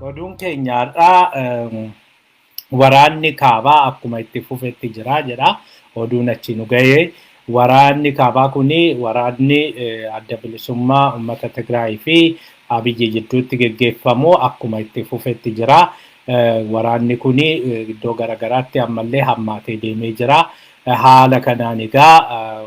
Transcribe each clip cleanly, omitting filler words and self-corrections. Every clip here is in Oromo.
Oduun keenya har'aa waraanni kaabaa akkuma itti fufetti jira jedha. Oduun achi nu ga'e. Waraanni kaabaa kuni waraanni adda bilisummaa uummata Tigraay fi Abiyyi jidduutti geggeeffamu akkuma itti fufetti jira. Waraanni kuni iddoo garaagaraatti ammallee hammaatee deemee jira. Haala kanaan egaa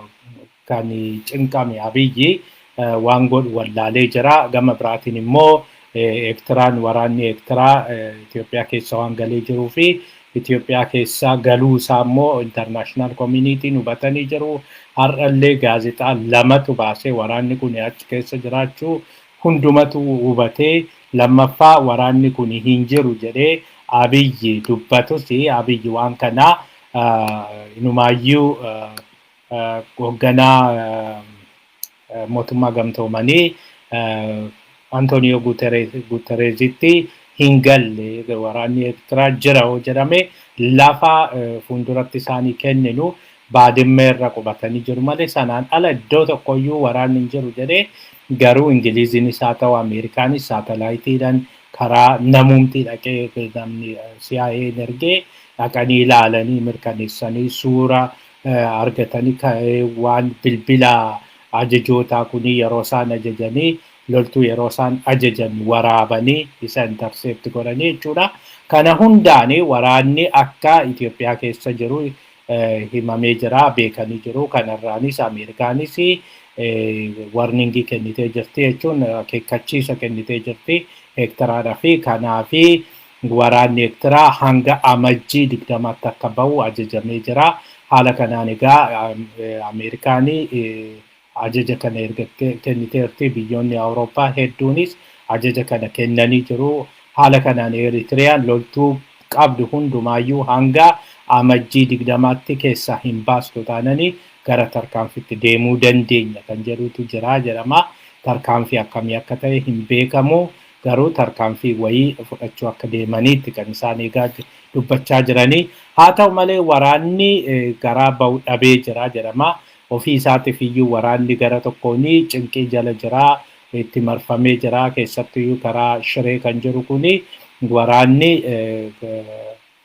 kan cinqame Abiyyi waan godhu wallaalee jira. Gama biraatiin immoo Eertiraan, waraanni Eertiraa Itoophiyaa keessa waan galee jiruu fi Itoophiyaa keessa galuu isaa immoo international communityn hubatanii jiru. Har'allee gaazexaa lamatu baasee waraanni kun achi keessa jiraachuu hundumatu hubatee, lammaffaa waraanni kun hin jiru jedhee Abiyyi dubbatus, Abiyyi waan kanaa inumaayyuu hoogganaa mootummaa gamtoomanii Antonio Guterresitti hin galle. Waraanni Eertiraa jira yoo jedhame, lafa fuulduratti isaanii kenninu Baadimmee irra qubatanii jiru malee sanaan ala iddoo tokkoyyuu waraanni hin jiru jedhee, garuu Ingiliziinis haa ta'u Ameerikaanis saatalaayitiidhaan karaa namumti dhaqee, namni CIA ergee dhaqanii ilaalanii mirkaneessanii suura argatanii, waan bilbila ajajootaa kuni yeroo isaan ajajanii, loltuu yeroo isaan ajajan waraabanii isa intercept godhanii jechuudha. Kana hundaani waraanni akka Itoophiyaa keessa jiru himamee jira, beekanii jiru. Kanarraanis Ameerikaanis warningii kennitee jirti, jechuun akeekkachiisa kennitee jirti Eertiraadhaa fi kanaafi waraanni Eertiraa hanga Amajjii 20tti akka bahu ajajamee jira. Haala kanaan egaa Ameerikaanii ajaja kana erga kenniteerti, biyyoonni Awurooppaa hedduunis ajaja kana kennanii jiru. Haala kanaan Eritiriyaan loltuu qabdu hundumaayyuu hanga Amajjii 20tti keessaa hin baastu taananii gara tarkaanfitti deemuu dandeenya kan jedhutu jira jedhama. Tarkaanfii akkamii akka ta'e hin beekamu. Garuu tarkaanfii wayii fudhachuu akka deemaniitti kan isaan eegaa dubbachaa jiranii. Haa ta'u malee waraanni garaa bahu dhabee jira jedhama. Ofii isaatiif iyyuu waraanni gara tokkoon cinqii jala jira. Itti marfamee jira. Keessattuyyuu karaa Shiree kan jiru kuni waraanni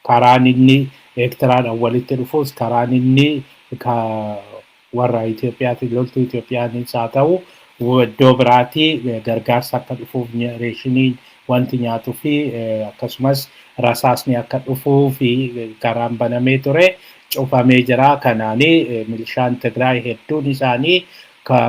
karaan inni Eertiraadhaan walitti dhufus, karaan inni warra Itoophiyaatiin, loltuu Itoophiyaanis haa ta'u iddoo biraatii gargaarsa akka dhufuuf, rationiin wanti nyaatuu fi akkasumas rasaasni akka dhufuu fi karaan banamee ture cufamee jira. Kanaanii milishaan Tigraay hedduun isaanii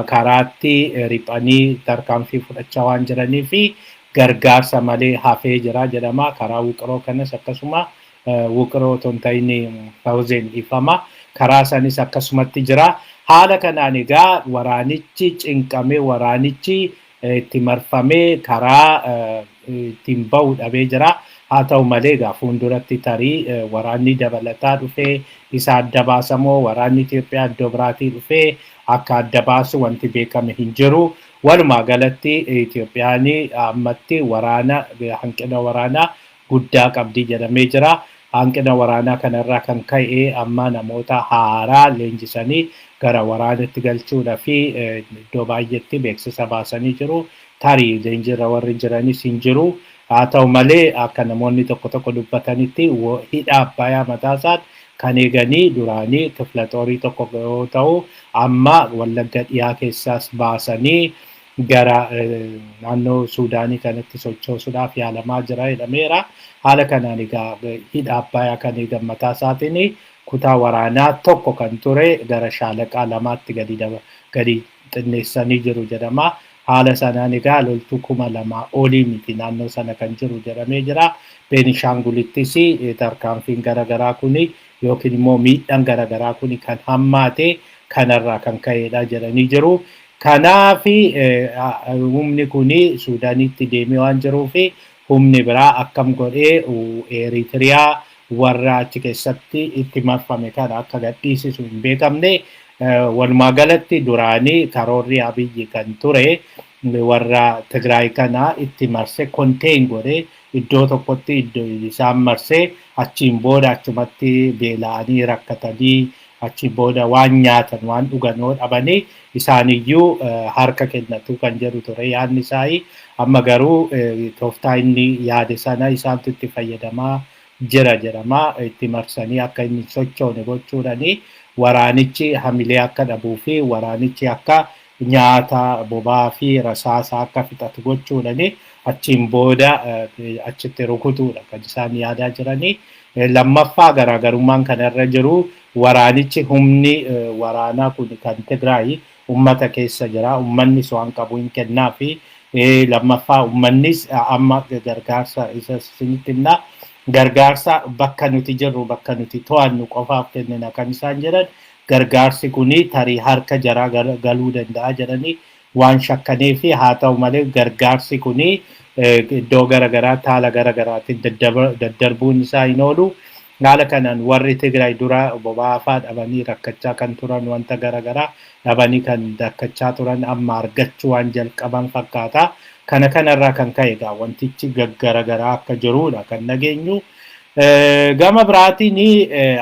karaatti riphanii tarkaanfii fudhachaa waan jiranii fi gargaarsa malee hafee jira jedhama. Karaa Wuqiroo kanas akkasuma, Wuqiroo otoo hin ta'in Hawuzeen, dhiifama. Karaa sanis akkasumatti jira. Haala kanaan egaa waraanichi cinqamee, waraanichi itti marfamee karaa ittiin bahu dhabee jira. Haa ta'u malee egaa fuulduratti tarii waraanni dabalataa dhufee isa adda baasamoo waraanni Itoophiyaa iddoo biraatii dhufee akka adda baasu wanti beekame hin jiru. Walumaa galatti Itoophiyaan ammatti waraana, hanqina waraanaa guddaa qabdi jedhamee jira. Hanqina waraanaa kanarraa kan ka'e amma namoota haaraa leenjisanii gara waraanatti galchuudhaa fi iddoo baay'eetti beeksisa baasanii jiru. Tarii leenjiirra warri jiranis hin jiru. Haa ta'u malee akka namoonni tokko tokko dubbatanitti hidha Abbayyaa mataasaan kan eeganii duraanii kifla xoorii tokko yoo ta'u, amma Wallagga dhiyaa keessaas baasanii gara naannoo Suudaanii kanatti sochoosuudhaaf yaalamaa jira jedhameera. Haala kanaan egaa hidha Abbayyaa kan eegan mataa isaatiin kutaa waraanaa tokko kan ture gara shaalaqaa lamaatti gadi xinneessanii jiru jedhama. Haala sanaan egaa loltuu 2000 olii miti naannoo sana kan jiru jedhamee jira. Beenishaangulittis tarkaanfiin garaagaraa kuni yookiin immoo miidhaan garaagaraa kuni kan hammaate kanarraa kan ka'edha jedhanii jiru. Kanaaf humni kuni Suudaanitti deemee waan jiruuf, humni biraa akkam godhee Eritiriyaa warra achi keessatti itti marfame kana akka gadhiisisu hin beekamne. Walumaa galatti duraanii karoorri Abiyyi kan ture warra Tigraay kana itti marsee, contain godhee, iddoo tokkotti iddoo isaan marsee, achiin booda achumatti beela'anii rakkatanii Achi booda waan nyaatan waan dhugan yoo dhabanii isaaniyyuu harka kennatu kan jedhu ture yaadni isaa. Amma garuu tooftaa inni yaade sana isaantu itti fayyadamaa jira jedhama. Itti marsanii akka inni hin sochoone gochuudhani waraanichi hamilee akka dhabuu fi waraanichi akka nyaata boba'aa fi rasaasa akka fixatu gochuudhani achiin booda achitti rukutuudha kan isaan yaadaa jiranii. Lammaffaa, garaagarummaan kanarra jiru waraanichi humni waraanaa kun kan Tigraay ummata keessa jira. Ummannis waan qabu hin kennaa fi lammaffaa ummannis amma gargaarsa isa isinitti himna. Gargaarsa bakka nuti jirru, bakka nuti to'annu qofaaf kennina kan isaan jedhan. Gargaarsi kuni tarii harka jaraa galuu danda'a jedhanii waan shakkanii fi haa ta'u malee gargaarsi kuni iddoo garagaraatti haala garagaraatiin daddarbuun isaa hin oolu. Haala kanaan warri Tigraay dura boba'aa fa'aa dhabanii rakkachaa kan turan, wanta garagaraa dhabanii kan rakkachaa turan amma argachuu waan jalqaban fakkaata. Kana kanarraa kan ka'e egaa wantichi gaggaragaraa akka jirudha kan nageenyu. Gama biraatiin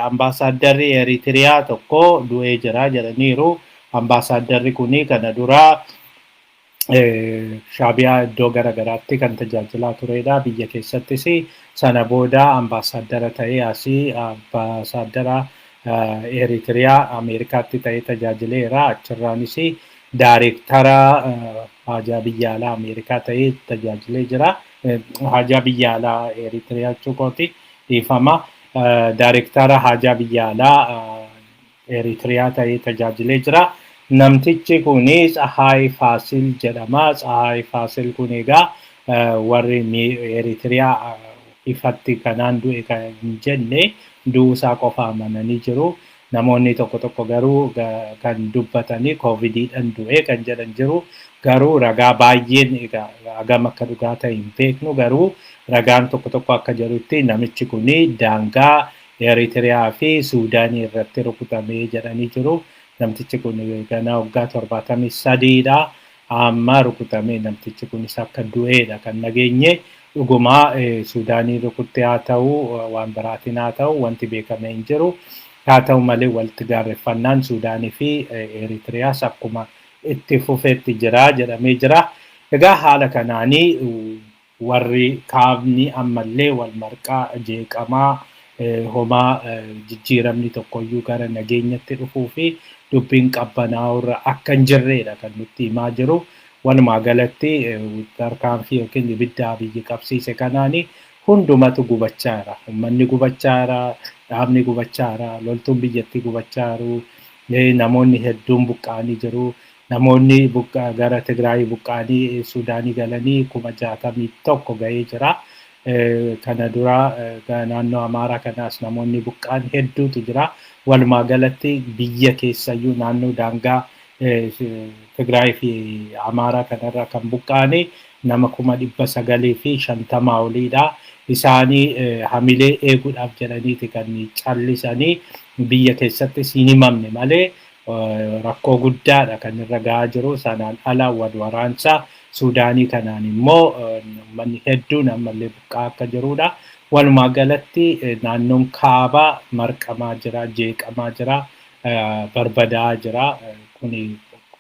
ambaasaaddarri Eritiriyaa tokko du'ee jira jedhaniiru. Ambaasaaddarri kuni kana dura Shaabiyaa iddoo garagaraatti kan tajaajilaa turedha. Biyya keessattis sana booda ambaasaadara ta'ee asii ambaasaadara Eritiriyaa Ameerikaatti ta'ee tajaajileera. Achirraanis daareektara haajaa biyya alaa Ameerikaa ta'ee tajaajilee jira. Haajaa biyya alaa Eritiriyaa jechuu kooti, dhiifama. Daareektara haajaa biyya alaa Eritiriyaa ta'ee tajaajilee jira. Namtichi kun Tsahaay Faasil jedhama. Tsahaay Faasil kun egaa warri Eritiriyaa ifatti kanaan du'e kan hin jenne, du'uusaa qofa amananii jiru. Namoonni tokko tokko garuu kan dubbatanii koovidiidhaan du'e kan jedhan jiru. Garuu ragaa baay'een egaa hagam akka dhugaa ta'e hin beeknu, garuu ragaan tokko tokko akka jedhutti namichi kun daangaa Eritiriyaa fi Suudaanii irratti rukutamee jedhanii jiru. Namtichi kun ganaa waggaa 73dha. Amma rukutamee namtichi kunis akka du'eedha kan nageenye. Dhugumaa Suudaanii rukutte haa ta'u, waan biraatiin haa ta'u, wanti beekame hin jiru. Haa ta'u malee walitti gaarreffannaan Suudaanii fi Eritiriyaas akkuma itti fufetti jira jedhamee jira. Egaa haala kanaanii warri kaabni ammallee wal marqaa jeeqamaa, homaa jijjiiramni tokkoyyuu gara nageenyatti dhufuu fi dubbiin qabbanaa'urra akka hin jirreedha kan nutti himaa jiru. Walumaa galatti tarkaanfii yookiin ibidda Abiyyi qabsiise kanaani hundumatu gubachaa jira. Uummanni gubachaa jira, dhaabni gubachaa jira, loltuun biyyattii gubachaa jiru, namoonni hedduun buqqa'anii jiru. Namoonni gara Tigraay buqqa'anii Suudaanii galanii 61,000 ga'ee jira. Kana dura naannoo Amaaraa kanaas namoonni buqqa'an hedduutu jira. Walumaa galatti biyya keessayyuu naannoo daangaa Tigraay fi Amaaraa kanarra kan buqqa'anii nama 950,000 oliidha. Isaanii hamilee eeguudhaaf jedhaniiti kan callisanii biyya keessattis hin himamne malee rakkoo guddaadha kan irra gahaa jiru. Sanaan ala wal waraansa Suudaanii kanaan immoo uummanni hedduun ammallee buqqa'aa akka jirudha. Walumaa galatti naannoon kaabaa marqamaa jira, jeeqamaa jira, barbadaa'aa jira. Kuni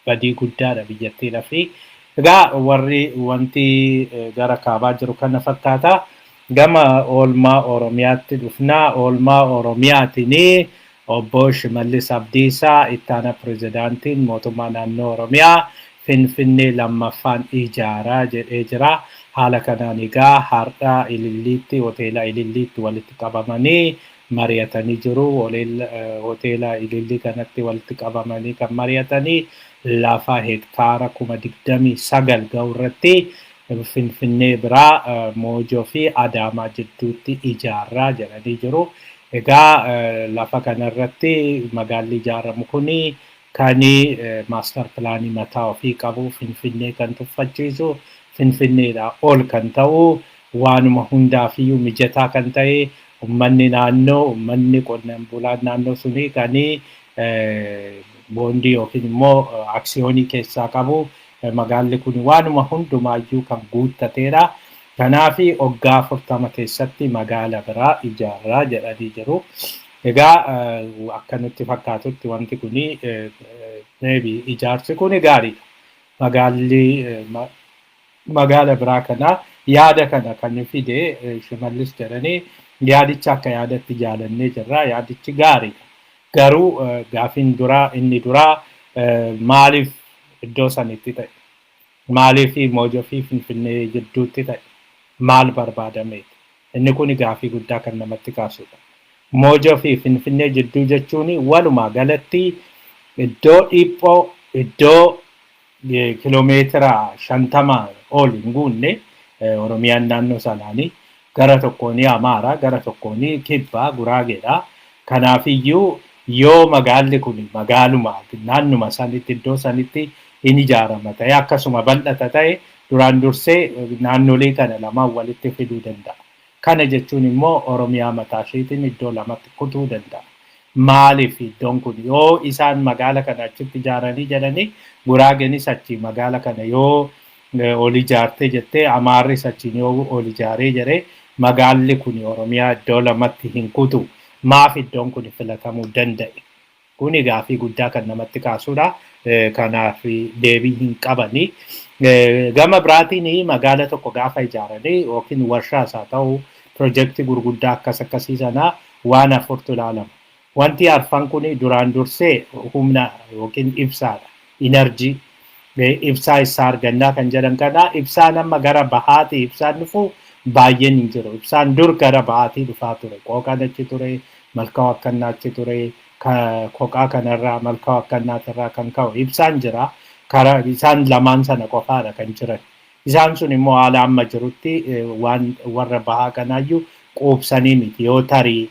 badii guddaadha biyyattiidhaa fi egaa warri wanti gara kaabaa jiru kana fakkaata. Gama oolmaa Oromiyaatti dhufnaa. Oolmaa Oromiyaatiin obbo Shimallis Abdiisaa, ittaana pirezidaantiin mootummaa naannoo Oromiyaa, Finfinnee lammaffaan ijaaraa jedhee jira. Haala kanaan egaa har'a Ililliitti, hoteela Ililliitti walitti qabamanii mari'atanii jiru. Hoteela Ilillii kanatti walitti qabamanii kan mari'atanii lafa hektaara 29,000 ga'u irratti Finfinnee biraa Moojoo fi Adaamaa jidduutti ijaarraa jedhanii jiru. Egaa lafa kanarratti magaalli ijaaramu kuni kan maastar pilaanii mataa ofii qabu, Finfinnee kan tuffachiisu, Finfinneedhaa ol kan ta'u, waanuma hundaafiyyuu mijataa kan ta'e, uummanni naannoo, uummanni qonnaan bulaan naannoo sunii kan boondii yookiin immoo aksiyoonii keessaa qabu, magaalli kun waanuma hundumaayyuu kan guuttateedha. Kanaaf waggaa 40 keessatti magaala biraa ijaarraa jedhanii jiru. Egaa akka nutti fakkaatutti wanti kuni, maybe ijaarsi kuni gaariidha. Magaalli magaala biraa kana yaada kana kan fide Shimallis jedhanii, yaadicha akka yaadatti jaalannee jirra. Yaadichi gaariidha. Garuu gaafiin duraa, inni duraa, maaliif iddoo sanitti ta'e? Maaliif Moojoo fi Finfinnee jidduutti ta'e? Maal barbaadameeti? Inni kun gaafii guddaa kan namatti kaasudha. Moojoo fi Finfinnee jidduu jechuun walumaa galatti iddoo dhiphoo, iddoo kiloomeetira 50 ol hin guunne. Oromiyaan naannoo sanaanii gara tokkoon Amaara, gara tokkoon Kibbaa Guraageedha. Kanaafiyyuu yoo magaalli kun magaaluma naannuma sanitti, iddoo sanitti hin ijaarama ta'e, akkasuma bal'ata ta'e, duraan dursee naannolee kana lamaan walitti fiduu danda'a. Kana jechuun immoo Oromiyaa mataa isheetiin iddoo lamatti kutuu danda'a. Maaliif iddoon kun, yoo isaan magaala kana achitti ijaaranii jedhanii, Guraagenis achi magaala kana yoo ol ijaarte jettee, Amaarris achiin yoo ol ijaaree jedhee, magaalli kun Oromiyaa iddoo lamatti hin kutu. Maaf iddoon kun filatamuu danda'e? Kuni gaafii guddaa kan namatti kaasudha. Kanaaf deebii hin qabani. Gama biraatiin magaala tokko gaafa ijaaranii yookiin warshaas haa ta'u, pirojektii gurguddaa akkas akkasii sana, waan afurtu ilaalama. Wanti arfan kun duraan dursee humna yookiin ibsaadha. Energy. Ibsaa isaa argannaa kan jedhan kana, ibsaan amma gara bahaatii ibsaan dhufu baay'een hin jiru. Ibsaan dur gara bahaatii dhufaa ture. Qooqaan achi ture, Malkaa Wakkannaa achi ture, Koqaa kanarraa, Malkaa Wakkannaatirraa kan ka'u ibsaan jira. Karaa isaan lamaan sana qofaadha kan jiran. Isaan sun immoo haala amma jirutti waan warra bahaa kanaayyuu quubsanii miti, yoo tarii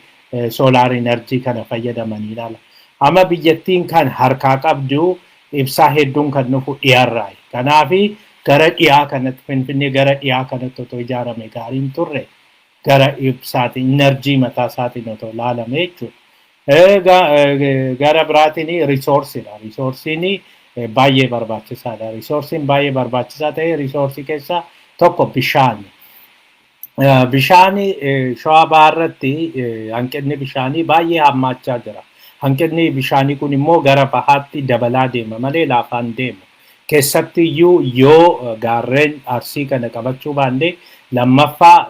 solar energy kana fayyadamanii ilaala. Amma biyyattiin kan harkaa qabdu ibsaa hedduun kan dhufu dhiyaarraayi. Kanaafi gara dhiyaa kanatti, Finfinnee gara dhiyaa kanatti otoo ijaarame gaariin turre, gara ibsaatiin, energy mataa isaatiin otoo ilaalame jechuudha. Gara biraatiin resourceiidha. Resourceiin baay'ee barbaachisaadha. Resourceiin baay'ee barbaachisaa ta'e, resourceii keessaa tokko bishaani. Bishaan Shawaa Bahaarratti hanqinni bishaanii baay'ee hammaachaa jira. Hanqinni bishaanii kun immoo gara bahaatti dabalaa deema malee laafaan deemu. Keessatti iyyuu yoo gaarreen Arsii kana qabachuu baanne, lammaffaa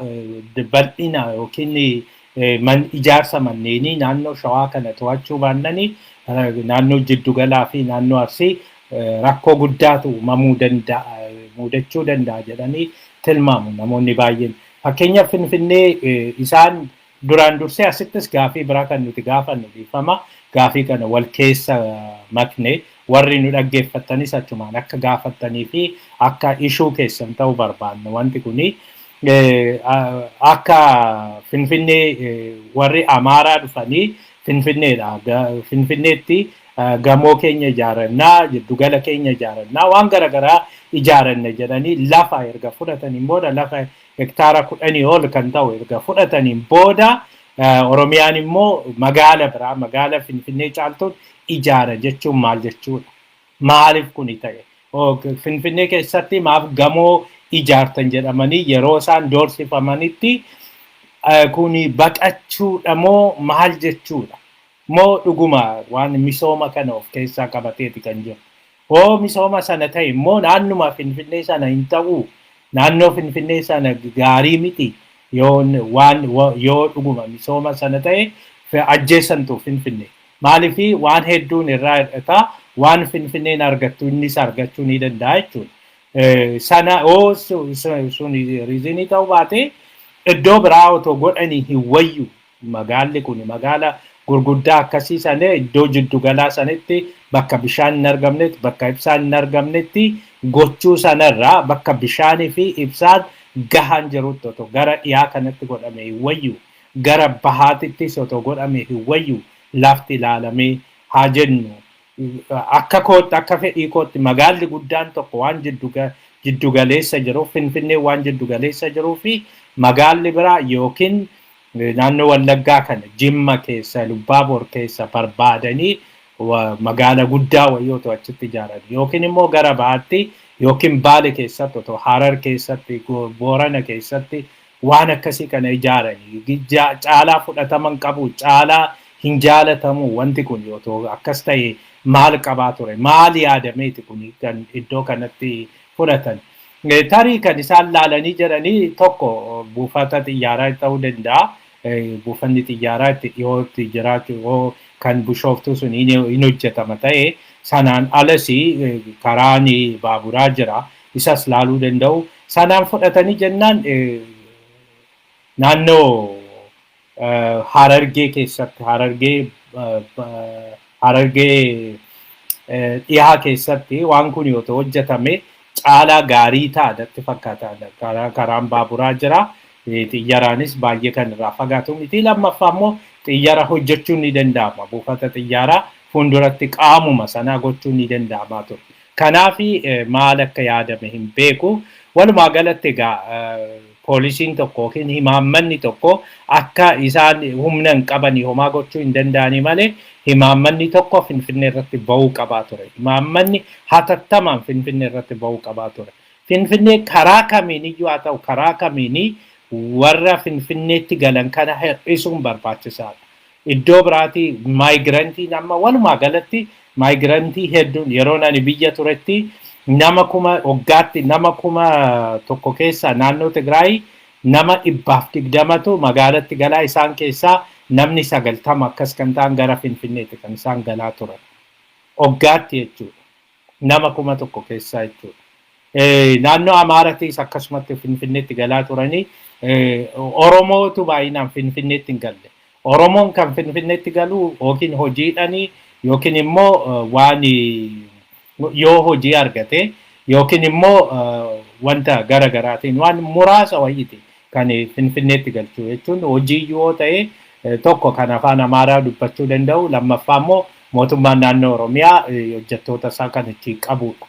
bal'ina yookiin ijaarsa manneenii naannoo Shawaa kana to'achuu baannanii, naannoo Jiddugalaa fi naannoo Arsii rakkoo guddaatu uumamuu danda'a, mudachuu danda'a jedhanii tilmaamu namoonni baay'een. Fakkeenyaaf Finfinnee isaan duraan dursee, asittis gaafii biraa kan nuti gaafannu, dhiifama, gaafii kana wal keessa makne, warri nu dhaggeeffattanis achumaan akka gaafattanii fi akka ishuu keessan ta'uu barbaanna. Wanti kuni akka Finfinnee warri Amaaraa dhufanii Finfinneedha. Finfinneetti gamoo keenya ijaarannaa, jiddugala keenya ijaarannaa, waan garaagaraa ijaaranna jedhanii lafa erga fudhataniin booda, lafa hektaara 10 ol kan ta'u erga fudhataniin booda, Oromiyaan immoo magaala biraa, magaala Finfinnee caaltuun ijaara jechuun maal jechuudha? Maaliif kuni ta'e? Finfinnee keessatti maaf gamoo ijaartan jedhamanii yeroo isaan doorsifamanitti, kuni baqachuudha moo maal jechuudha? Moo dhuguma waan misooma kana of keessaa qabateeti kan jiru? Hoo misooma sana ta'e immoo naannuma Finfinnee sana hin ta'uu? Naannoo Finfinnee sana gaarii miti? Yoo waan yoo dhuguma misooma sana ta'e, ajjeessantu Finfinnee. Maaliif waan hedduun irraa hir'ataa, waan Finfinneen argattu innis argachuu ni danda'a jechuudha. Sana hoo sun reasonii ta'uu baate, iddoo biraa otoo godhanii hin wayyu? Magaalli kun magaala gurguddaa akkasii sana iddoo jiddugalaa sanitti, bakka bishaan hin argamnetti, bakka ibsaan hin argamnetti gochuu sanarraa, bakka bishaanii fi ibsaan gahaan jirutti otoo gara dhiyaa kanatti godhame hin wayyu? Gara bahaatittis otoo godhame hin wayyu? Lafti ilaalamee haa jennu. Akka kootti, akka fedhii kootti, magaalli guddaan tokko waan jiddugaleessa jiruuf, Finfinnee waan jiddugaleessa jiruu fi magaalli biraa yookiin naannoo Wallaggaa kana, Jimma keessa, Lubbaaboor keessa barbaadanii magaala guddaa wayii otoo achitti ijaaran, yookiin immoo gara bahaatti, yookiin Baale keessatti otoo, Harar keessatti, Boorana keessatti waan akkasii kana ijaaranii caalaa fudhataman qabu, caalaa Hin jaalatamu wanti kun. Yoo ta'u akkas ta'e maal qabaa ture? Maal yaadameeti kun kan iddoo kanatti fudhatan? Tarii kan isaan laalanii jedhanii tokko buufata xiyyaaraa ta'uu danda'a. Buufanni xiyyaaraa itti dhiyootti jiraachuu, kan Bishooftuu sun hin hojjetama ta'e, sanaan alas karaan baaburaa jira. Isas laaluu danda'u. Sanaan fudhatanii jennaan naannoo Harargee keessatti, Harargee dhihaa keessatti waan kun yoo ta'u hojjetame caalaa gaarii ta'a natti fakkaata. Karaan baaburaa jira. Xiyyaraanis baay'ee kan irraa fagaatu miti. Lammaffaa immoo xiyyara hojjechuun ni danda'ama. Buufata xiyyaaraa fuulduratti qaamuma sanaa gochuun ni danda'ama ture. Kanaaf maal akka yaadame hin beeku. Walumaa galatti egaa poolisiin tokko yookiin himaammanni tokko akka isaan humna hin qabanii homaa gochuu hin danda'anii malee, himaammanni tokko Finfinnee irratti bahuu qabaa ture. Himaammanni hatattamaan Finfinnee irratti bahuu qabaa ture. Finfinnee karaa kamiiniyyuu haa ta'u, karaa kamiinii warra Finfinneetti galan kana hir'isuun barbaachisaadha. Iddoo biraatii migrantiin, amma walumaa galatti migrantii hedduun, yeroo ani biyya turetti nama kuma waggaatti nama 1000 keessaa naannoo Tigraay nama 120tu magaalatti galaa. Isaan keessaa namni 90 akkas kan ta'an gara Finfinneetti kan isaan galaa turan. Waggaatti jechuudha. Nama 1000 keessaa jechuudha. Naannoo Amaaraatiis akkasumatti Finfinneetti galaa turanii. Oromootu baay'inaan Finfinneetti hin galle. Oromoon kan Finfinneetti galu yookiin hojiidhanii yookiin immoo waan yoo hojii argate yookiin immoo wanta gara garaatiin waan muraasa wayiiti kan Finfinneetti galchuu. Jechuun hojii yoo ta'e, tokko kan afaan Amaaraa dubbachuu danda'u, lammaffaa immoo mootummaan naannoo Oromiyaa hojjettoota isaa kan itti qabudha.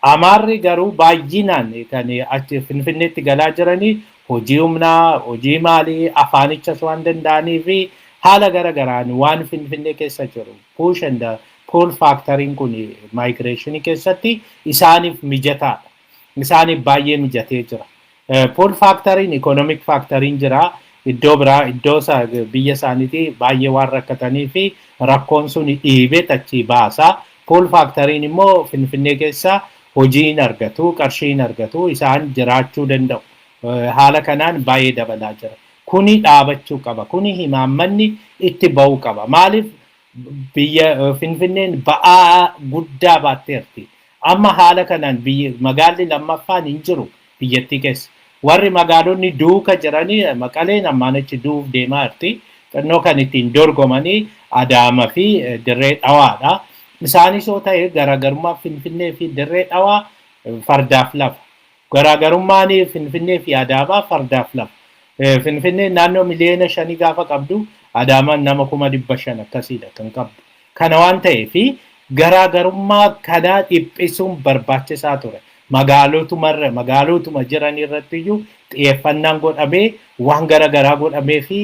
Amaarri garuu baay'inaan kan achi Finfinneetti galaa jiranii hojii humnaa, hojii maalii, afaanichas waan danda'anii fi haala gara garaan waan Finfinnee keessa jiru push and pull factoriin kun migrationii keessatti isaaniif mijataadha. Isaaniif baay'ee mijatee jira. Pull factoriin, economic factoriin jira. Iddoo biraa, iddoo biyya isaaniitii baay'ee waan rakkatanii fi rakkoon sun dhiibee achii baasa. Pull factoriin immoo Finfinnee keessa hojii hin argatu, qarshii hin argatu, isaan jiraachuu danda'u. Haala kanaan baay'ee dabalaa jira. Kuni dhaabachuu qaba. Kuni himaammanni itti ba'uu qaba. Maaliif biyya Finfinneen ba'aa guddaa baatteerti. Amma haala kanaan biyya magaalli lammaffaan hin jiru biyyattii keessa. Warri magaalonni duuka jiranii, Maqaleen ammaan achi duuf deemaa jirti. Xinnoo kan ittiin dorgomanii Adaama fi Dirree Dhawaadha. Isaanis yoo ta'e garaagarummaa Finfinnee fi Dirree Dhawaa fardaaf lafa. Garaagarummaan Finfinnee fi Adaamaa fardaaf lafa. Finfinneen naannoo 5 miliyoona gaafa qabdu, Adaamaan nama 500,000 akkasiidha kan qabdu. Kana waan ta'eef garaagarummaa kanaa dhiphisuun barbaachisaa ture. Magaalotumarra, magaalotuma jiran irratti iyyuu xiyyeeffannaan godhamee, waan garaagaraa godhamee fi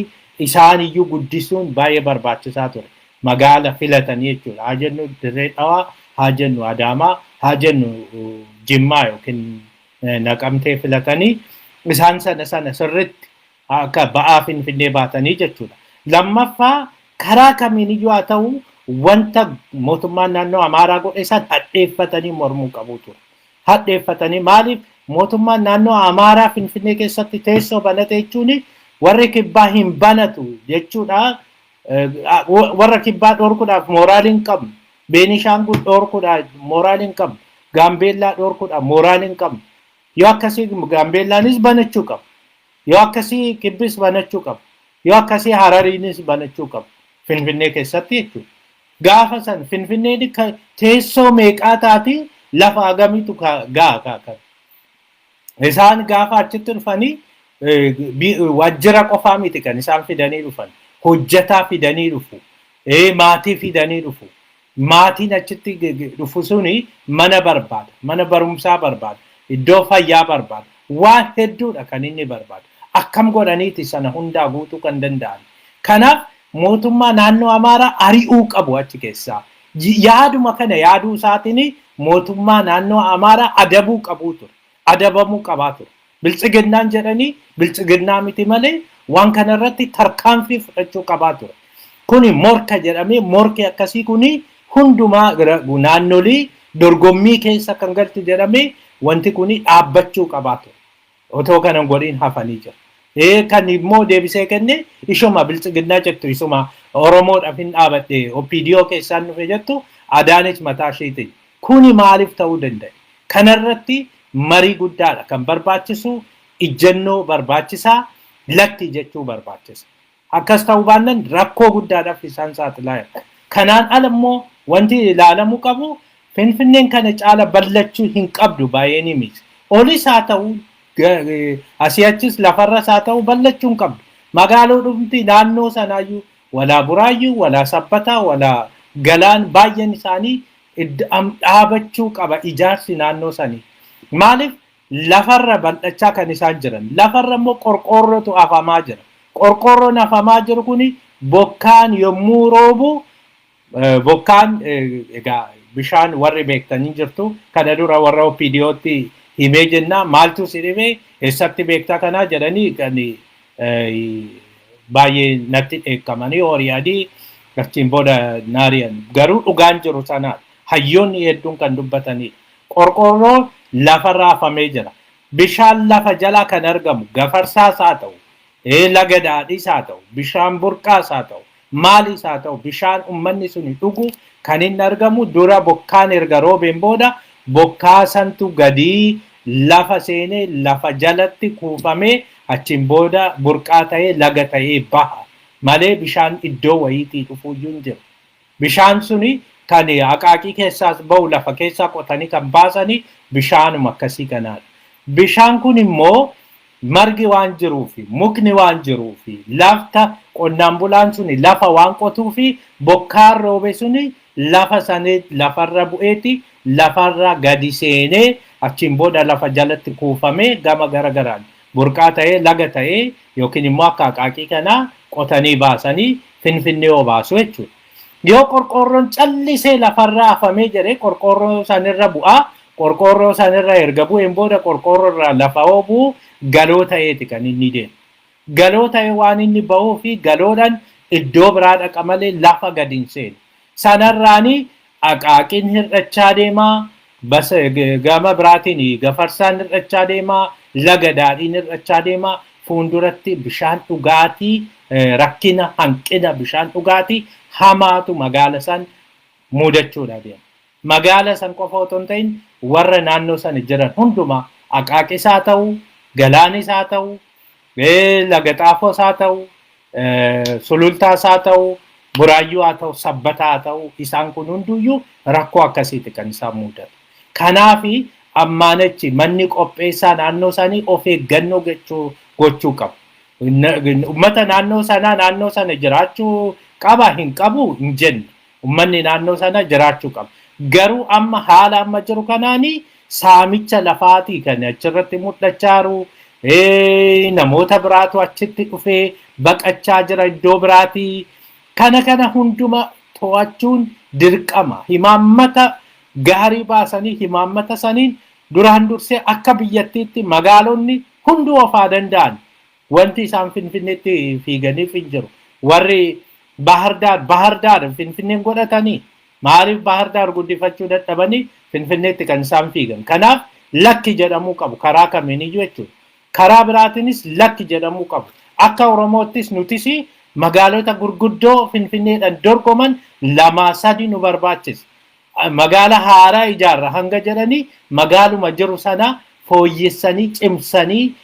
isaan iyyuu guddisuun baay'ee barbaachisaa ture. Magaala filatanii jechuudha. Haa jennu Dirree Dhawaa, haa jennu Adaamaa, haa jennu Jimmaa yookiin Naqamtee filatanii isaan sana sana sirritti akka ba'aa Finfinnee baatanii jechuudha. Lammaffaa, karaa kamiin iyyuu haa ta'u wanta mootummaan naannoo Amaaraa godhe san hadheeffatanii mormuu qabu ture. Hadheeffatanii, maaliif mootummaan naannoo Amaaraa Finfinnee keessatti teessoo banate jechuun warri kibbaa hin banatu jechuudha. Warra kibbaa dhorkuudhaaf mooraalii hin qabnu. Beenishaangul dhorkuudhaaf mooraalii hin qabnu. Gaambeellaa dhorkuudhaaf mooraalii hin qabnu. Yoo akkasii Gaambeellaanis banachuu qabu. Yoo akkasii kibbis banachuu qabu. Yoo akkasii Harariinis banachuu qabu. Finfinnee keessatti jechuudha. Gaafa san Finfinneen teessoo meeqaa taati, lafa hagamiitu ga'a kan. Isaan gaafa achitti dhufanii waajjira qofaa miti kan isaan fidanii dhufan. Hojjetaa fidanii dhufu. Maatii fidanii dhufu. Maatiin achitti dhufu suni mana barbaada. Mana barumsaa barbaada. Iddoo fayyaa barbaada. Waan hedduudha kan inni barbaadu. Akkam godhaniiti sana hundaa guutuu kan danda'an? Kanaaf mootummaa naannoo Amaaraa ari'uu qabu achi keessaa. Yaaduma kana yaaduu isaatiin mootummaa naannoo Amaaraa adabuu qabuu ture. Adabamuu qabaa ture. Biltsiginnaan jedhanii biltsiginnaa miti malee waan kanarratti tarkaanfii fudhachuu qabaa ture. Kuni morka jedhamee, morki akkasii kuni hundumaa naannolii dorgommii keessa kan galchu jedhamee wanti kuni dhaabbachuu qabaa ture. Otoo kana hin godhin hafanii jiru. Kan immoo deebisee kenne ishuma Biltsiginnaa jettu, isuma Oromoodhaaf hin dhaabadhe, OPDO keessaan dhufe jettu, Adaanech mataa isheetiin. Kuni maaliif ta'uu danda'e? Kanarratti marii guddaadha kan barbaachisu, ijjennoo barbaachisaa, lakki jechuu barbaachisa. Akkas ta'uu baannaan rakkoo guddaadhaaf isaan saaxilaa jira. Kanaan ala immoo wanti ilaalamuu qabu, Finfinneen kana caala bal'achuu hin qabdu baay'ee miti. Olis haa ta'u, asii achis lafarras haa ta'u, bal'achuu hin qabdu. Magaaloo dhumti naannoo sanaayyuu, walaa Buraayyuu, walaa Sabbataa, walaa Galaan, baay'een isaanii dhaabachuu qaba ijaarsi naannoo sanii. Maaliif lafarra bal'achaa kan isaan jiran? Lafarra immoo qorqoorrootu afamaa jira. Qorqoorroon afamaa jiru kuni bokkaan yommuu roobu, bokkaan egaa bishaan warri beektanii jirtu, kana dura warra OPDOtti himee jenna, maaltu si dhibee, eessatti beektaa kanaa jedhanii kan baay'ee natti dheekkamanii horii adii achiin booda naari'an. Garuu dhugaan jiru sanaadha. Hayyoonni hedduun kan dubbatanidha. Qorqoorroo lafarra afamee jira. Bishaan lafa jalaa kan argamu Gafarsaas haa ta'u, laga Daadhiis haa ta'u, bishaan burqaas haa ta'u, maalis haa ta'u, bishaan uummanni suni dhugu kan inni argamu dura bokkaan erga roobeen booda bokkaa santu gadii lafa seenee lafa jalatti kuufamee achiin booda burqaa ta'ee laga ta'ee baha malee bishaan iddoo wayiitii dhufuuyyuu hin jiru. Bishaan suni kan Aqaaqii keessaas bahu, lafa keessaa qotanii kan baasanii bishaanuma akkasii kanaadha. Bishaan kun immoo margi waan jiruufi, mukni waan jiruufi, lafta qonnaan bulaan suni lafa waan qotuufi, bokkaan roobe suni lafa sanii lafarra bu'eeti lafarra gadi seenee achiin booda lafa jalatti kuufamee gama gara garaan burqaa ta'ee, laga ta'ee, yookiin immoo akka Aqaaqii kanaa qotanii baasanii Finfinnee obaasu jechuudha. Yoo qorqoorroon callisee lafarra afamee jedhee qorqoorroo sanirra bu'aa, qorqoorroo sanirra erga bu'een booda qorqoorroo irraa lafa hoo bu'u galoo ta'eeti kan inni deemu. Galoo ta'e waan inni bahuu fi galoodhaan iddoo biraa dhaqa malee lafa gadi hin seenu. Sanarraanii Aqaaqiin hir'achaa deemaa, gama biraatiin Gafarsaan hir'achaa deemaa, laga Daadhiin hir'achaa deemaa, fuulduratti bishaan dhugaatii rakkina hanqina bishaan dhugaatii hamaatu magaala san mudachuudha deema. Magaala san qofa otoo hin ta'in warra naannoo sana jiran hundumaa, Aqaaqis haa ta'u, Galaanis haa ta'u, Laga Xaafoos haa ta'u, Sulultaas haa ta'u, Buraayyuu haa ta'u, Sabbataa haa ta'u, isaan kun hunduyyuu rakkoo akkasiiti kan isaan mudatu. Kanaafi ammaan achi manni qopheessaa naannoo isaanii of eeggannoo gochuu qabu. Uummata naannoo sanaa naannoo sana jiraachuu qaba hin qabu hin jenne. Uummanni naannoo sana jiraachuu qaba. Garuu amma haala amma jiru kanaanii saamicha lafaatii kan achirratti mul'achaa jiru, namoota biraatu achitti dhufee baqachaa jira iddoo biraatii. Kana kana hunduma to'achuun dirqama. Himaammata gaarii baasanii himaammata saniin duraan dursee akka biyyattiitti magaalonni hunduu of haa danda'an. Wanti isaan Finfinneetti fiiganiif hin jiru. Warri Bahar Daar, Bahar Daar Finfinneen godhatanii maaliif Bahar Daar guddifachuu dadhabanii Finfinneetti kan isaan fiigan? Kanaaf lakki jedhamuu qabu karaa kamiiniyyuu jechuudha. Karaa biraatiinis lakki jedhamuu qabu. Akka Oromoottis nutis magaalota gurguddoo Finfinneedhaan dorgoman lamaa sadi nu barbaachisa. Magaala haaraa ijaarra hanga jedhanii magaaluma jiru sana fooyyessanii, cimsanii,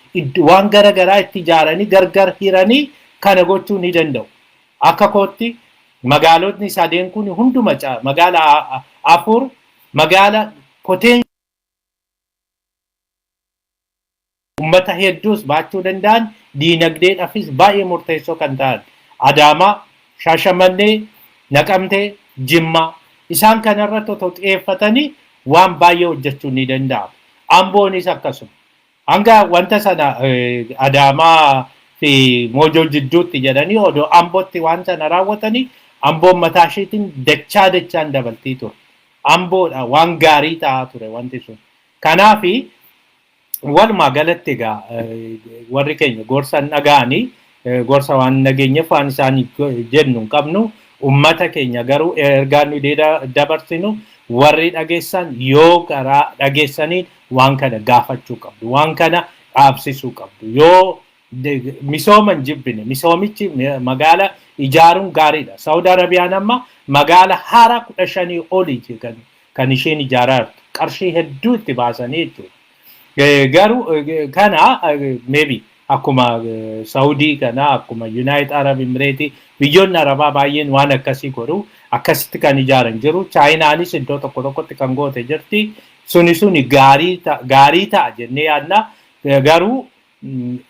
waan gara garaa itti ijaaranii, gargar hiranii kana gochuu ni danda'u. Akka kootti magaalotni sadeen kun hunduma magaala afur magaala poteen ummata hedduus baachuu danda'an, diinagdeedhaafis baay'ee murteessoo kan ta'an Adaamaa, Shaashamannee, Naqamtee, Jimmaa, isaan kanarratti otoo xiyyeeffatanii waan baay'ee hojjechuun ni danda'ama. Amboonis akkasuma. Hanga wanta sana Adaamaa fi Moojoo jidduutti jedhanii odoo Ambootti waan sana raawwatanii, Amboon mataa isheetiin dachaa dachaan dabaltii ture. Amboodha waan gaarii ta'aa ture wanti sun. Kanaafi walumaa galatti egaa warri keenya gorsan dhaga'anii Gorsa waan nageenyeef waan isaan jennu hin qabnu. Ummata keenya garuu ergaa nu dabarsinu, warri dhageessan yoo karaa dhageessaniin waan kana gaafachuu qabdu. Waan kana dhaabsisuu qabdu. Yoo misooma hin jibbine, misoomichi magaala ijaaruun gaariidha. Saawud Arabiyaan amma magaala haaraa 15 olii kan isheen ijaaraa jirtu. Qarshii hedduu itti baasanii jechuudha. Garuu kana maybe akkuma Saudii kana, akkuma United Arab Emirates, biyyoonni Arabaa baay'een waan akkasii godhu, akkasitti kan ijaaran jiru. Chaayinaanis iddoo tokko tokkotti kan goote jirti. Suni suni gaarii ta'a jennee yaadna. Garuu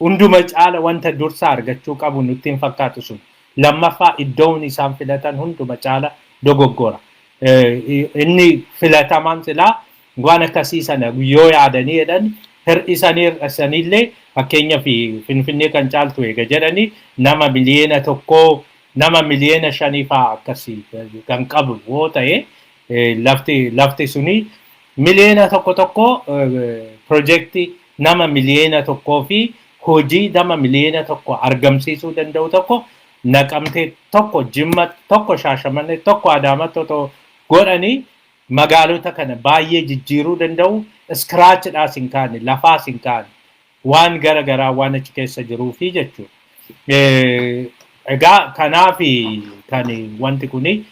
hunduma caala wanta dursa argachuu qabu nutti hin fakkaatu sun. Lammaffaa, iddoon isaan filatan hunduma caala dogoggora. Inni filatamaan silaa waan akkasii sana yoo yaadanii jedhan, hir'isanii hir'isaniillee, fakkeenyaaf Finfinnee kan caaltu eega jedhanii, nama 1 miliyoona, nama 5 miliyoona fa'aa akkasii kan qabu yoo ta'e, lafti suni 1 miliyoona piroojeektii nama 1 miliyoona fi hojii nama 1 miliyoona argamsiisuu danda'u tokko Naqamtee tokko, Jimma tokko, Shaashamannee tokko, Adaamatti otoo godhanii magaalota kana baay'ee jijjiiruu danda'u. Scratchidhaas hin kaane, lafaas hin kaane, waan gara garaa waan achi keessa jiruufi jechuudha. Egaa kanaaf kan wanti kuni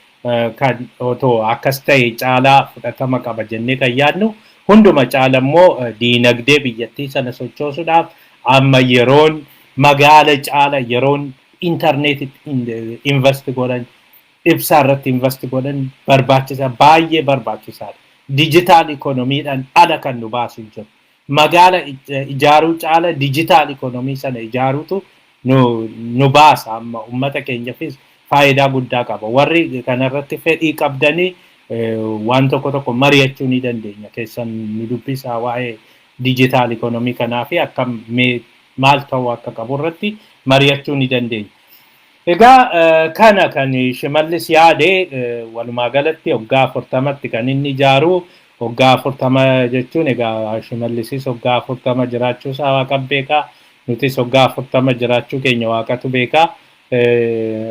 kan otoo akkas ta'e caalaa fudhatama qaba jennee kan yaadnu. Hunduma caala immoo diinagdee biyyattii sana sochoosuudhaaf amma yeroon magaala caala yeroon intarneetitti invest godhan, ibsaa irratti invest godhan barbaachisaa, baay'ee barbaachisaadha. Digital economydhaan ala kan nu baasu hin jiru. Magaala ijaaruu caala digital economy sana ijaaruutu nu baasa, amma uummata keenyaafis faayidaa guddaa qaba. Warri kanarratti fedhii qabdanii waan tokko tokko mari'achuu ni dandeenya. Keessan nu dubbisaa, waa'ee digital economy kanaa fi akkam maal ta'uu akka qabu irratti mari'achuu ni dandeenya. Egaa kana kan Shimallis yaade walumaa galatti waggaa 40tti kan inni ijaaru. Waggaa 40 jechuun egaa Shimallisis waggaa 40 jiraachuu isaa Waaqa beekaa, nutis waggaa 40 jiraachuu keenya Waaqatu beekaa.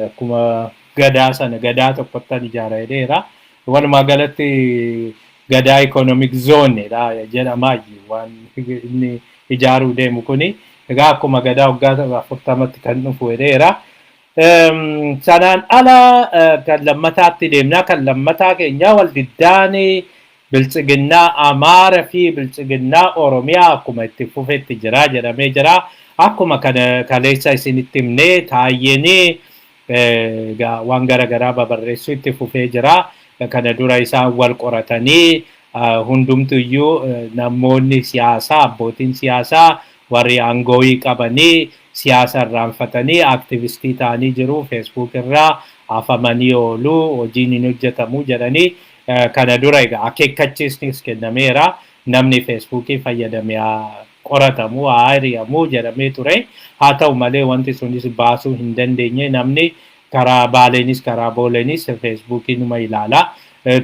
Akkuma gadaa sana gadaa tokkottan ijaara jedheera. Walumaa galatti Gadaa Economic Zone jedhamaa waan inni ijaaruu deemu kuni. Egaa akkuma gadaa waggaa 40tti kan dhufu jedheera. Sanaan ala kan lammataatti deemnaa. Kan lammataa keenya, waldiddaani Biltsiginnaa Amaara fi Biltsiginnaa Oromiyaa akkuma itti fufetti jira jedhamee jira. Akkuma kana kaleessa isinitti himnee, Taayyeenii waan garaagaraa babarreessuu itti fufee jira. Kana dura isaan wal qoratanii, hundumtuyyuu namoonni siyaasaa, abbootiin siyaasaa, warri aangooyii qabanii siyaasa irraanfatanii aktivistii ta'anii jiru. Facebook irraa afamanii oolu, hojiin hin hojjetamu jedhanii kana dura egaa akeekkachiisnis kennameera. Namni Facebookii fayyadame haa qoratamu, haa hiriyamu jedhamee ture. Haa ta'u malee wanti sunis baasuu hin dandeenye. Namni karaa Baaleenis karaa Booleenis Facebookii numa ilaala.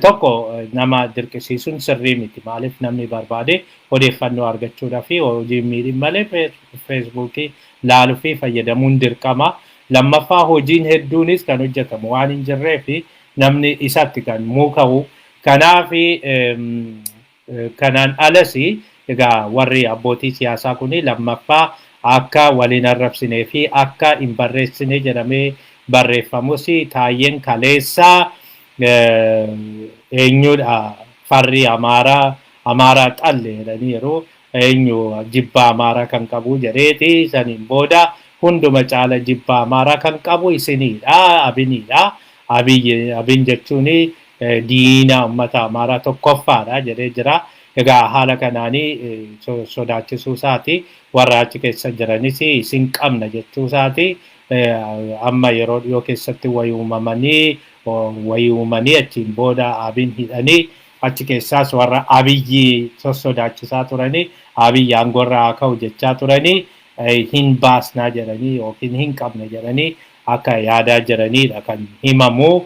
Tokko, nama dirqisiisuun sirrii miti. Maaliif, namni barbaade odeeffannoo argachuudhaa fi hojii miidhin malee Facebookii laaluu fi fayyadamuun dirqama. Lammaffaa, hojiin hedduunis kan hojjetamu waan hin jirree fi namni isatti kan muuka'u. Kanaaf kanaan alas egaa warri abbootii siyaasaa kuni lammaffaa akka waliin arrabsinee fi akka hin barreessine jedhamee barreeffamus, Taayyeen kaleessaa eenyudha, farri Amaaraa, Amaaraa xalle jedhanii, yeroo eenyu jibba Amaaraa kan qabu jedheeti. Saniin booda hunduma caala jibba Amaaraa kan qabu isiniidha, Abiniidha. Abiyyi, Abin jechuun diina uummata Amaaraa tokkoffaadha jedhee jira. Egaa haala kanaanii sodaachisuu isaati. Warra achi keessa jiranis isin qabna jechuu isaati. Amma yeroo dhiyoo keessatti wayii uumamanii achiin booda Abin hidhanii, achi keessaas warra Abiyyi sossodaachisaa turanii, Abiyyi aangoorra haa ka'u jechaa turanii, hin baasnaa jedhanii yookiin hin qabne jedhanii akka yaadaa jiranidha kan himamu.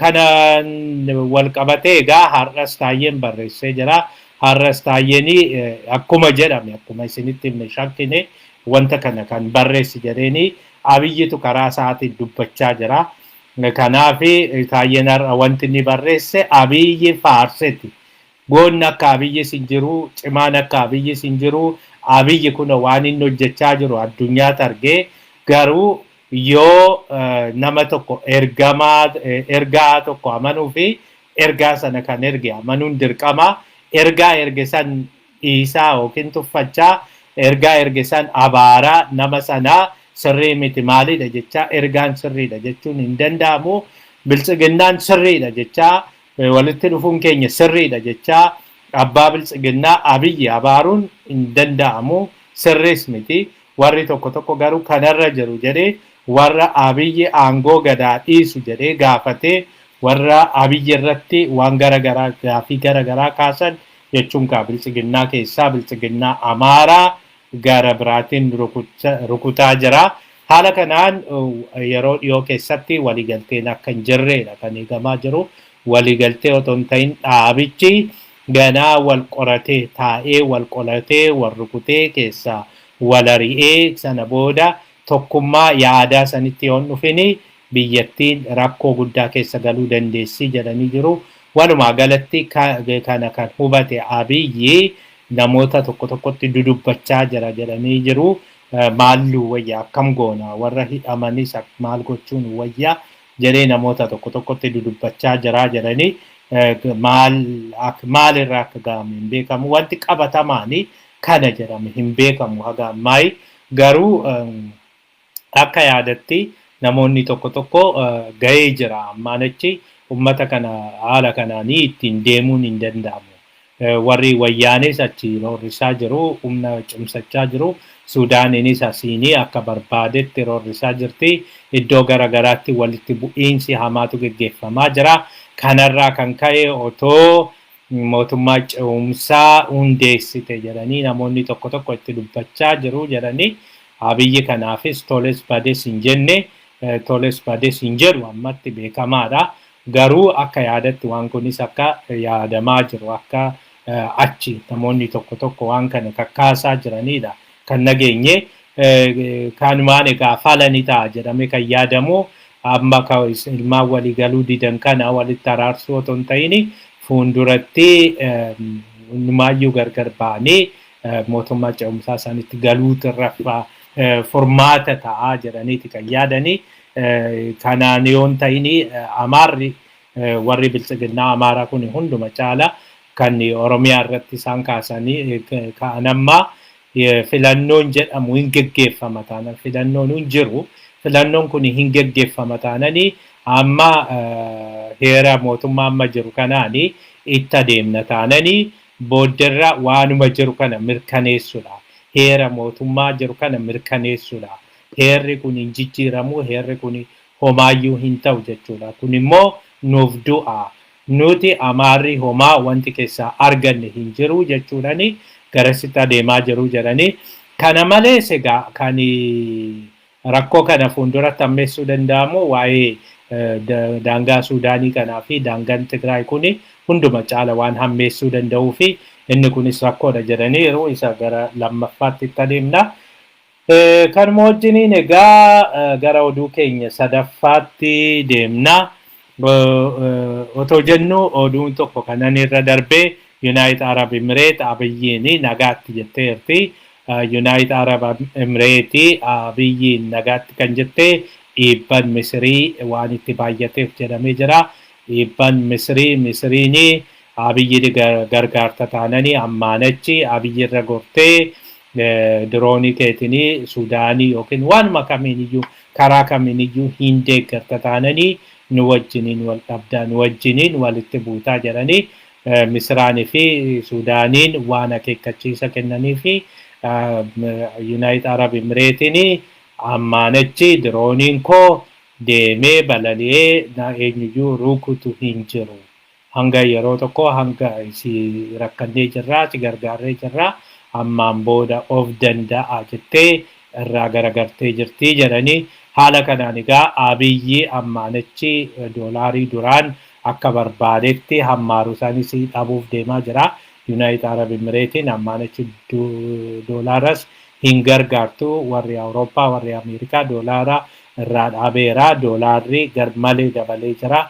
Kanaan wal qabatee egaa har'as Taayyeen barreessee jira. Har'as Taayyeen akkuma jedhame, akkuma isinitti himne, shakkine wanta kana kan barreessi jedheeni. Abiyyitu karaa isaatiin dubbachaa jira. Kanaaf Taayyeen har'a wanti inni barreesse Abiyyi faarseti. Goonni akka Abiyyis hin jiru, cimaan akka Abiyyis hin jiru. Abiyyi kun waan inni hojjechaa jiru addunyaatti argee, garuu yoo nama tokko ergamaa ergaa tokko amanuu fi ergaa sana kan erge amanuun dirqama. Ergaa erge san dhiisaa yookiin tuffachaa, ergaa erge san abaaraa, nama sanaa sirrii miti maalidha jechaa ergaan sirriidha jechuun hin danda'amu. Biltsiginnaan sirriidha jechaa, walitti dhufuun keenya sirriidha jechaa, abbaa biltsiginnaa Abiyyi abaaruun hin danda'amu, sirriis miti. Warri tokko tokko garuu kanarra jiru jedhee, warra Abiyyi aangoo gadaa dhiisu jedhee gaafatee, warra Abiyyi irratti waan gara garaa gaafii gara garaa kaasan jechuun kaa biltsiginnaa keessaa biltsiginnaa Amaaraa gara biraatiin rukutaa jira. Haala kanaan yeroo dhiyoo keessatti waliigalteen akka hin jirredha kan eegamaa jiru. Waliigaltee otoo hin ta'in dhaabichi ganaa wal qoratee taa'ee, wal qolatee, wal rukutee, keessaa wal ari'ee, sana booda tokkummaa yaadaa sanitti yoo hin dhufini biyyattiin rakkoo guddaa keessa galuu dandeessi jedhanii jiru. Walumaa galatti kana kan hubate Abiyyi namoota tokko tokkotti dudubbachaa jira jedhanii jiru. Maalluu wayya, akkam goona, warra hidhamanis maal gochuun wayya jedhee namoota tokko tokkotti dudubbachaa jira jedhanii, maal maalirraa akka ga'ame hin beekamu. Wanti qabatamaanii kana jedhame hin beekamu haga ammaayi. Garuu akka yaadatti namoonni tokko tokko ga'ee jira, ammaan achi ummata kana haala kanaanii ittiin deemuun hin danda'amu. Warri wayyaanis achi roorrisaa jiru, humna cimsachaa jiru. Suudaaniinis asiinii akka barbaadetti roorrisaa jirti. Iddoo gara garaatti walitti bu'iinsi hamaatu geggeeffamaa jira. Kanarraa kan ka'e otoo mootummaa ce'umsaa hundeessite jedhanii namoonni tokko tokko itti dubbachaa jiru jedhanii, Abiyyi kanaafis toles bades hin jenne, toles bades hin jedhu ammatti beekamaadha. Garuu akka yaadatti waan kunis akka yaadamaa jiru, akka achi namoonni tokko tokko waan kana kakkaasaa jiranidha kan nageenye. Kanumaan egaa fala ni ta'a jedhame kan yaadamu amma ilmaan walii galuu didan kana walitti araarsuu otoo hin ta'in fuulduratti hundumaayyuu gargar ba'anii mootummaa ce'umsaa isaanitti galuutu irra furmaata ta'a jedhaniiti kan yaadanii. Kanaan yoo hin ta'in Amaarri, warri biltsiginnaa Amaaraa kun hunduma caala kan Oromiyaa irratti isaan kaasanii ka'an, amma filannoon jedhamu hin geggeeffama taanan, filannoon hin jiru, filannoon kun hin geggeeffama taananii, amma heera mootummaa amma jiru kanaanii itti adeemna taananii, boodderra waanuma jiru kana mirkaneessuudha. Heera mootummaa jiru kana mirkaneessuudha. Heerri kun hin jijjiiramu, heerri kun homaayyuu hin ta'u jechuudha. Kun immoo nuuf du'a. Nuti Amaarri homaa wanti keessaa arganne hin jiru jechuudhani garasitti adeemaa jiru jedhanii. Kana malees egaa kan rakkoo kana fuulduratti hammeessuu danda'amu waa'ee daangaa Suudaanii kanaa fi daangaan Tigraay kuni hunduma caala waan hammeessuu danda'uu fi inni kunis rakkoodha jedhaniiru, isa gara lammaffaatti itti adeemna. Kanuma wajjiniin egaa gara oduu keenya sadaffaatti deemna. Otoo jennu oduun tokko kanan irra darbee, United Arab Emirates Abiyyiin nagaatti jetteerti. United Arab Emirates Abiyyiin nagaatti kan jette dhiibban Misirii waan itti baay'ateef jedhamee jira. Dhiibban Misirii, Misiriin Abiyyi gargaarta taananii ammaan achi Abiyyi irra gortee diroonii keetinii Suudaanii yookiin waanuma kamiiniyyuu karaa kamiiniyyuu hin deeggarta taananii nu wajjiniin wal dhabdaa, nu wajjiniin walitti buutaa jedhanii Misiraanii fi Suudaaniin waan akeekkachiisa kennanii fi United Arab Emiratesiin ammaan achi dirooniin koo deemee balali'ee na eenyuyyuu rukutu hin jiru. Hanga yeroo tokko hanga si rakkannee jirraa, si gargaarree jirraa, ammaan booda of danda'a jettee irraa garagartee jirti jedhanii. Haala kanaan egaa Abiyyi ammaan achi doolaarii duraan akka barbaadetti hammaaru isaanis dhabuuf deemaa jira. United Arab Emiratesiin ammaan achi doolaaras Hin gargaartu. Warri Awurooppaa, warri Ameerikaa doolaara irraa dhaabeera. Doolaarri garmalee dabalee jira.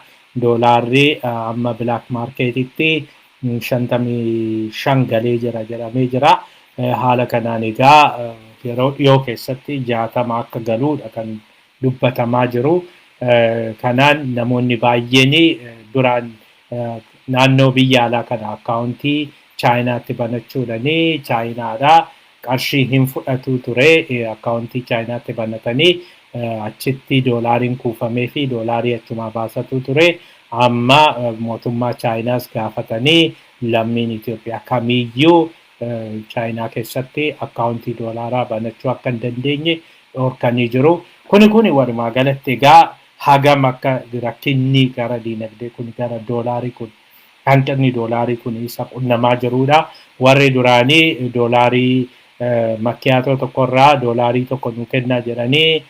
Doolaarri amma black marketitti 55 galee jira jedhamee jira. Haala kanaan egaa yeroo dhiyoo keessatti 60 akka galuudha kan dubbatamaa jiru. Kanaan namoonni baay'een duraan naannoo biyya alaa kana akkaawuntii Chaayinaatti banachuudhani Chaayinaadhaa qarshii hin fudhatu ture. Akkaawuntii Chaayinaatti banatanii achitti doolaariin kuufamee fi doolaarii achumaa baasatu ture. Amma mootummaa Chaayinaas gaafatanii lammiin Itoophiyaa kamiyyuu Chaayinaa keessatti akkaawuntii doolaaraa banachuu akka hin dandeenye dhorkanii jiru. Kuni walumaa galatti egaa hagam akka rakkinni gara diinagdee kun, gara doolaarii kun, hanqinni doolaarii kun isa qunnamaa jirudha. Warri duraanii doolaarii makkiyaatoo tokkorraa doolaarii 1 nu kennaa jedhanii,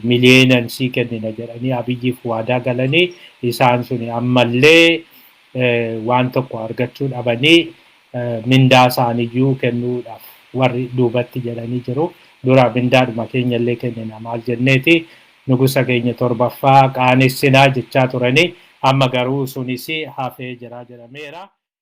miliyeenan sii kennina jedhanii Abiyyiif waadaa galanii, isaan suni ammallee waan tokko argachuu dhabanii mindaa isaaniyyuu kennuudhaaf warri duubatti jedhanii jiru. Dura mindaadhuma keenyallee kennina, maal jenneeti nugusa keenya torbaffaa qaanessinaa jechaa turanii, amma garuu sunis hafee jira jedhameera.